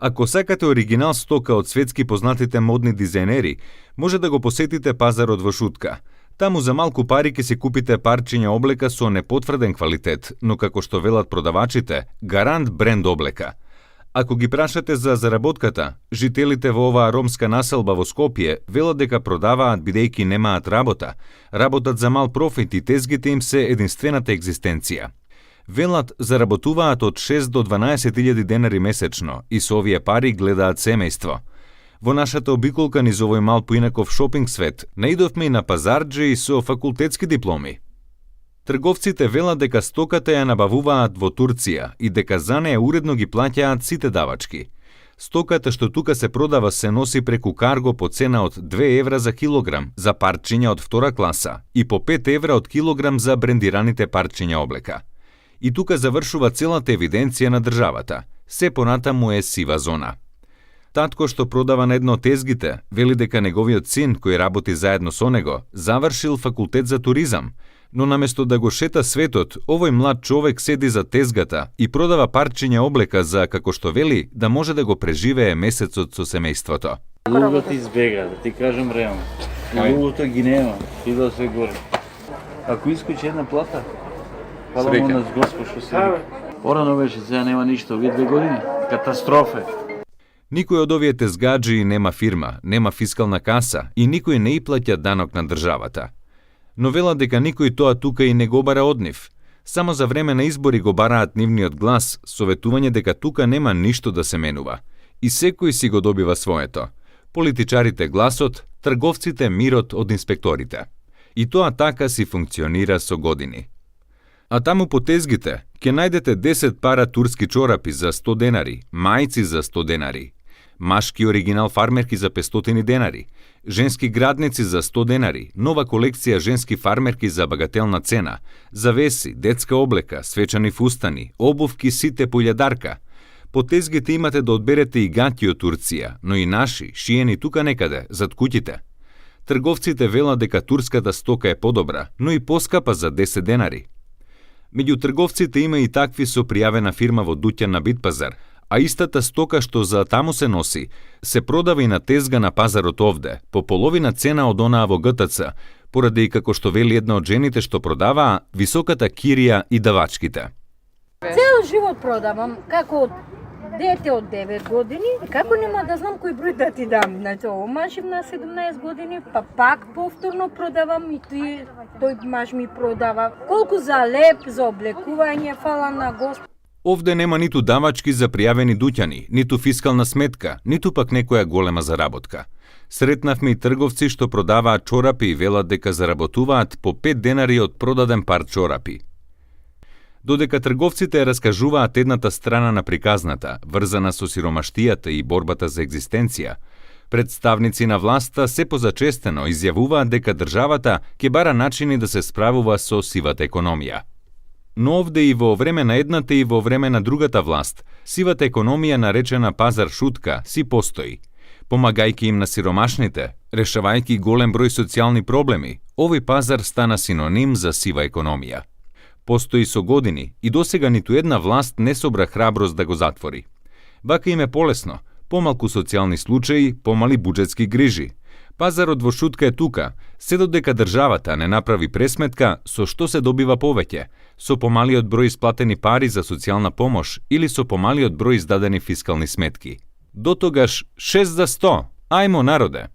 Ако сакате оригинал стока од светски познатите модни дизајнери, може да го посетите пазарот во Шутка. Таму за малку пари ќе се купите парчиња облека со непотврден квалитет, но како што велат продавачите, гарант бренд облека. Ако ги прашате за заработката, жителите во оваа ромска населба во Скопје велат дека продаваат бидејќи немаат работа, работат за мал профит и тезгите им се единствената екзистенција. Велат заработуваат од 6 до 12.000 денари месечно и со овие пари гледаат семејство. Во нашата обиколка низ овој мал поинаков шопинг свет, наидовме и на пазарџе и со факултетски дипломи. Трговците велат дека стоката ја набавуваат во Турција и дека за неја уредно ги плаќаат сите давачки. Стоката што тука се продава се носи преку карго по цена од 2 евра за килограм за парчиња од втора класа и по 5 евра од килограм за брендираните парчиња облека. И тука завршува целата евиденција на државата. Се понатаму е сива зона. Татко што продава на едно од тезгите, вели дека неговиот син, кој работи заедно со него, завршил факултет за туризам, но наместо да го шета светот, овој млад човек седи за тезгата и продава парчиња облека за, како што вели, да може да го преживее месецот со семејството. Лугата избега, да ти кажам реално. Лугата ги нема, ида се горе. Ако искочи една плата, хвала му нас Господ што се вика. Порано беше, сега нема ништо, овие 2 години, катастрофе. Никој од овие тезгаджи нема фирма, нема фискална каса и никој не и плаќа данок на државата. Но велат дека никој тоа тука и не го бара од нив. Само за време на избори го бараат нивниот глас, советување дека тука нема ништо да се менува. И секој си го добива своето. Политичарите гласот, трговците мирот од инспекторите. И тоа така си функционира со години. А таму по тезгите ќе најдете 10 пара турски чорапи за 100 денари, мајци за 100 денари, машки оригинал фармерки за 500 денари, женски градници за 100 денари, нова колекција женски фармерки за багателна цена, завеси, детска облека, свечани фустани, обувки сите по илјадарка. По тезгите имате да одберете и гаќи од Турција, но и наши, шиени тука некаде, зад куќите. Трговците велат дека турската стока е подобра, но и поскапа за 10 денари. Меѓу трговците има и такви со пријавена фирма во Дуќан на Битпазар, а истата стока што за таму се носи, се продава и на тезга на пазарот овде, по половина цена од онаа во ГТЦ, поради како што вели една од жените што продаваа, високата кирија и давачките. Цел живот продавам, како дете од 9 години, како нема да знам кој број да ти дам. Значи, омажив на 17 години, па пак повторно продавам и тој маж ми продава. Колку за леп, за облекување, фала на Господ. Овде нема ниту давачки за пријавени дуќани, ниту фискална сметка, ниту пак некоја голема заработка. Сретнавме и трговци што продаваат чорапи и велат дека заработуваат по 5 денари од продаден пар чорапи. Додека трговците раскажуваат едната страна на приказната, врзана со сиромаштијата и борбата за екзистенција, представници на власта се позачестено изјавуваат дека државата ќе бара начини да се справува со сивата економија. Но овде и во време на едната и во време на другата власт, сивата економија наречена пазар Шутка си постои. Помагајќи им на сиромашните, решавајќи голем број социјални проблеми, овој пазар стана синоним за сива економија. Постои со години и досега ниту една власт не собра храброст да го затвори. Вака им е полесно, помалку социјални случаи, помали буџетски грижи. Пазарот во Шутка е тука, се додека државата не направи пресметка со што се добива повеќе, со помалиот број исплатени пари за социјална помош или со помалиот број издадени фискални сметки. До тогаш 6 за 100, ајмо народе!